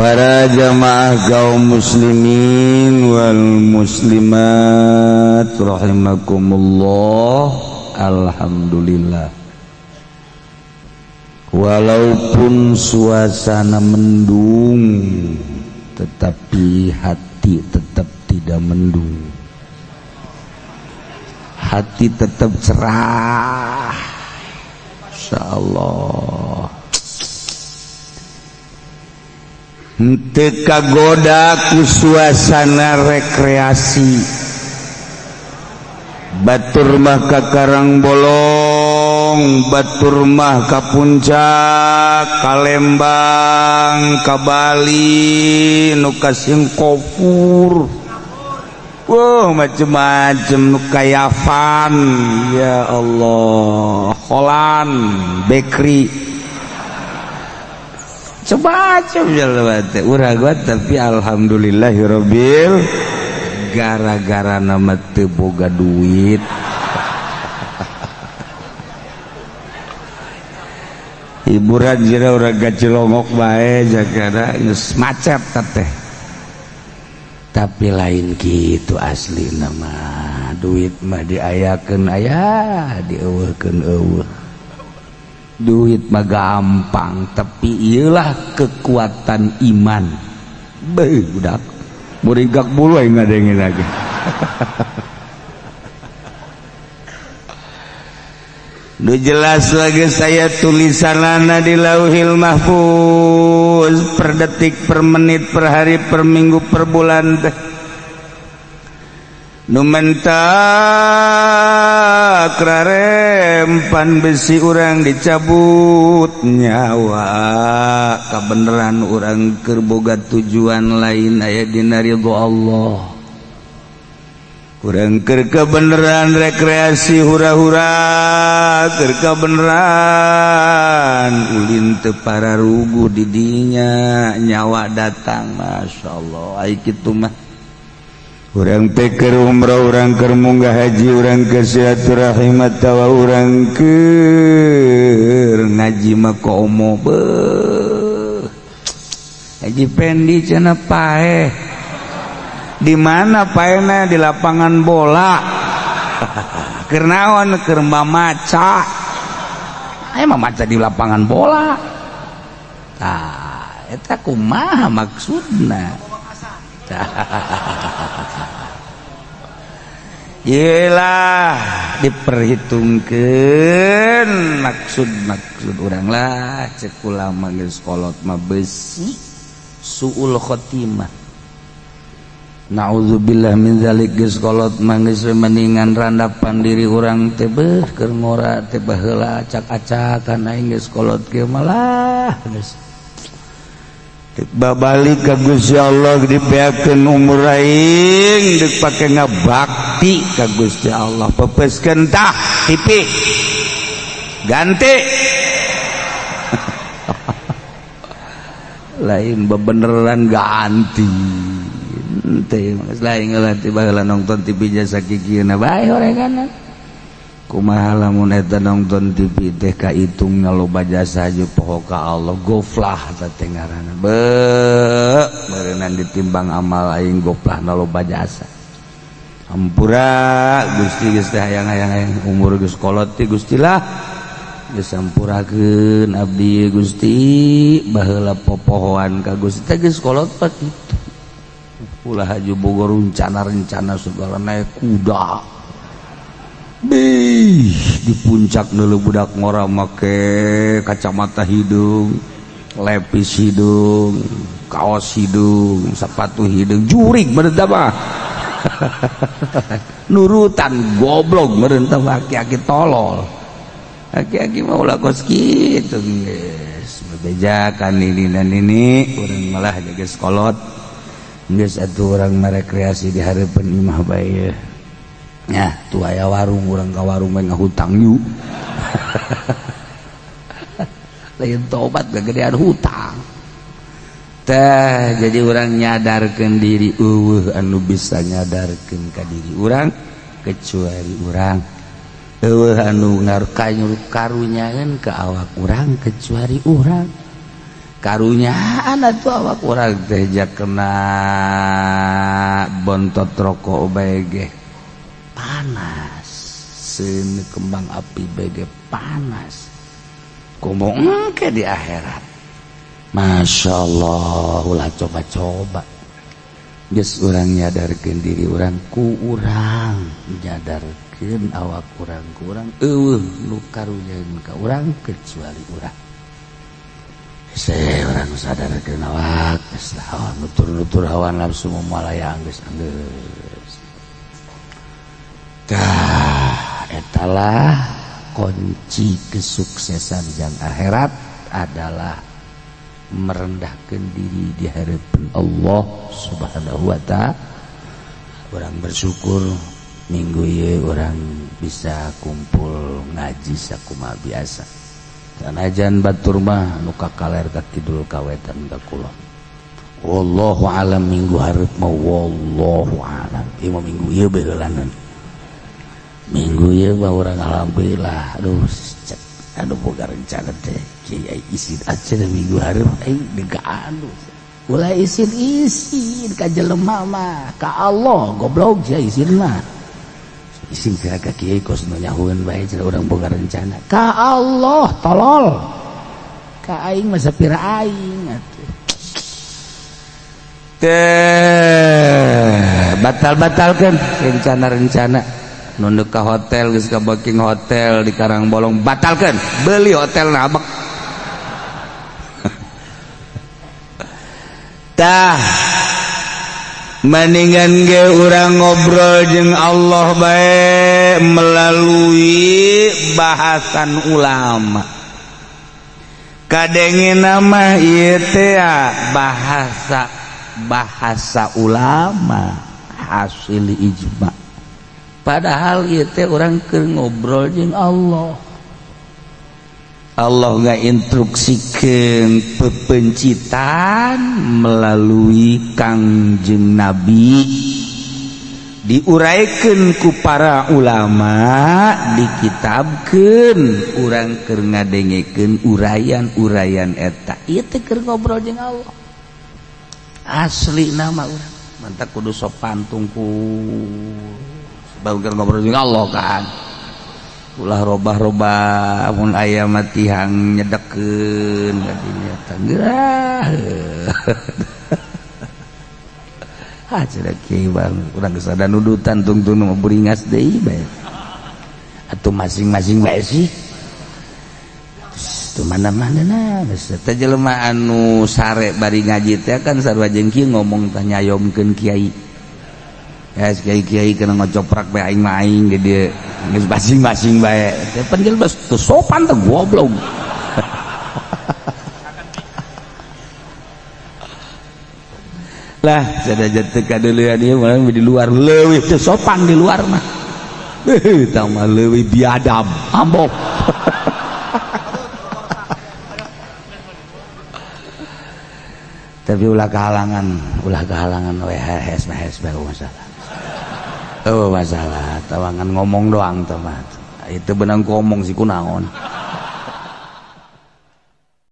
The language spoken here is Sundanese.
Para jamaah kaum muslimin wal muslimat rahimakumullah. Alhamdulillah, walaupun suasana mendung, tetapi hati tetap tidak mendung, hati tetap cerah, insyaallah. Henteu kagoda ku suasana rekreasi. Batur mah ka Karang Bolong, batur mah ka Puncak, ka Lembang, ka Bali, nu ka Singapura. Wah, macem-macem, nu ka Yavan, ya Allah, Holland Bakery, coba coba, tapi alhamdulillahirobbil, gara-gara nama teu boga duit, hiburan jira urang ka Cilongok bae, jagana geus macet teh. Tapi lain gitu, asli nama duit mah diayakeun aya, dieuweuhkeun euweuh. Duit mah gampang, tapi iyalah kekuatan iman. Beuh, budak murigak bulu aing ngadengin lagi. Nu jelas lagi saya tulisanana di Lauhil Mahfuz, per detik, per menit, per hari, per minggu, per bulan teh. Nu mentak rarempan besi urang dicabut nyawa, kabeneran urang keur boga tujuan lain aya dina ridho Allah. Kurang keur kebeneran rekreasi hura-hura, keur kebeneran ulin teu pararuguh di dinya, nyawa datang. Masya Allah, ai kitu mah urang teh keur umroh, urang keur munggah haji, urang ke silaturahim atawa urang keur ngaji mah komo. Beuh, Haji Pendi cenah paeh. Di mana paehna? Di lapangan bola. Keur naon? Keur mamaca. Aya mamaca di lapangan bola. Tah, eta kumaha maksudna? Yelah, diperhitungkeun maksud-maksud urang lah. Cek ulama, geus kolot mah besi suul khotimah. Naudzubillah min zalik. Geus kolot mah geus mendingan randapan diri urang teh. Beuh, keur ngora teh baheula acak-acakan, aing geus kolot kieu malah geus babalik ka Gusti Allah. Dibeakeun umur aing deuk pake ngabakti ka Gusti Allah. Pepeskeun tah TV, ganti. Lain bebeneran ganti teh, lain ngelatih baheula nonton TV jasa kikieuna bae horengan. Kumaha lamun eta nonton TV teh kahitung loba jasa ju poho ka Allah? Goflah teh ngaranna. Be meureunnan ditimbang amal aing, goflah loba jasa. Hampura Gusti, geus teh hayang-hayang hayang umur geus kolot ti Gusti lah, geus sampurakeun abdi Gusti, baheula popohoan ka Gusti teh geus kolot pak kitu. Ulah haju Bogor, rencana-rencana segala, naik kuda. Bih, di puncak dulu budak ngora make kacamata hidung, lepis hidung, kaos hidung, sepatu hidung, jurig meureun mah. Nurutan goblok meureun tah, aki-aki tolol. Aki-aki mah ulah kos kitu geus. Bebejakan ini dan ini, urang malah jaga sekolot. Geus atuh urang merekreasi di hareupeun imah bae. Ya, tuh aya warung, urang ka warung bae ngahutang yuk. Lain tobat, kegedean hutang. Teh jadi urang nyadarkeun diri, euweuh anu bisa nyadarkeun ka diri urang kecuali urang. Euweuh anu ngarkanyur karunyaeun ka awak urang kecuali urang. Karunyaan atuh awak urang teh kena bontot rokok bae ge panas, seuneu kembang api bae ge panas. Komo engke di akhirat. Masya Allah, ulah coba-coba. Geus urang nyadarkeun diri urang ku urang, nyadarkeun awak urang ku urang, eueuh nu karunyaeun ka urang kecuali urang. Saya urang sadarkeun awak geus lah nutur-nutur hawa nafsu malayang geus anggeus. Tah etalah kunci kesuksesan jang akhirat adalah merendahkan diri di hadapan Allah Subhanahu wa ta'ala. Urang bersyukur minggu ieu urang bisa kumpul ngaji sakumaha biasa. Sanajan batur mah nu ka kaler ka kidul ka wetan ka kulon. Wallahu alam minggu hareup mah wallahu alam. Ieu mah minggu ieu bae heulanan. Minggu ieu mah urang alhamdulillah. Aduh cek aduh boga rencana teh kiai isin aja minggu hareup aing degaan. Ulah isin-isin ka jelema mah ka Allah goblok sia isin mah. Isin ka kiai kos nu nyahueun bae cenah urang boga rencana. Ka Allah tolol. Ka aing mah sapira aing atuh. Teh batal-batalkeun rencana-rencana. Nunduk ka hotel geus ka booking hotel di Karangbolong batalkeun, beli hotel nabek. Tah mendingan ge urang ngobrol jeung Allah bae melalui bahasan ulama. Kadenge nama ieu teh bahasa bahasa ulama hasil ijma. Padahal ieu teh urang keur ngobrol jeung Allah. Allah ngainstruksikeun pepencitan melalui Kangjeng Nabi, diuraikan ku para ulama, dikitabkeun, urang keur ngadengekeun uraian-uraian eta. Ieu teh keur ngobrol jeung Allah. Asli nama urang mantak kudu sopan tungku. Baru keur ngobrol jeung Allah kan. Ulah robah-robah mun aya mah tihang nyedekeun ka dinya teh geurah. Ah cenah kiai bang, urang geus ada nudutan tungtung nu beringas deui bae. Atuh masing-masing bae sih. Tuh mana-mana nah geus teh jelema anu sare bari ngaji teh kan sarua jeung kieu ngomong teh nyayomkeun kiai. Ya kiai-kiai kena ngocoprak bae aing mah aing di dieu geus masing-masing bae. Teh pan geus teu sopan teh goblok. Lah sadaja teu kadeulean ieu mah di luar leuwih teu sopan di luar mah. Heuh tah mah leuwih biadab, ambok. Tapi ulah kehalangan we hes mah hes bae masalah. Oh masalah, tawangan ngomong doang teman. Itu benang ngomong sih kunaon.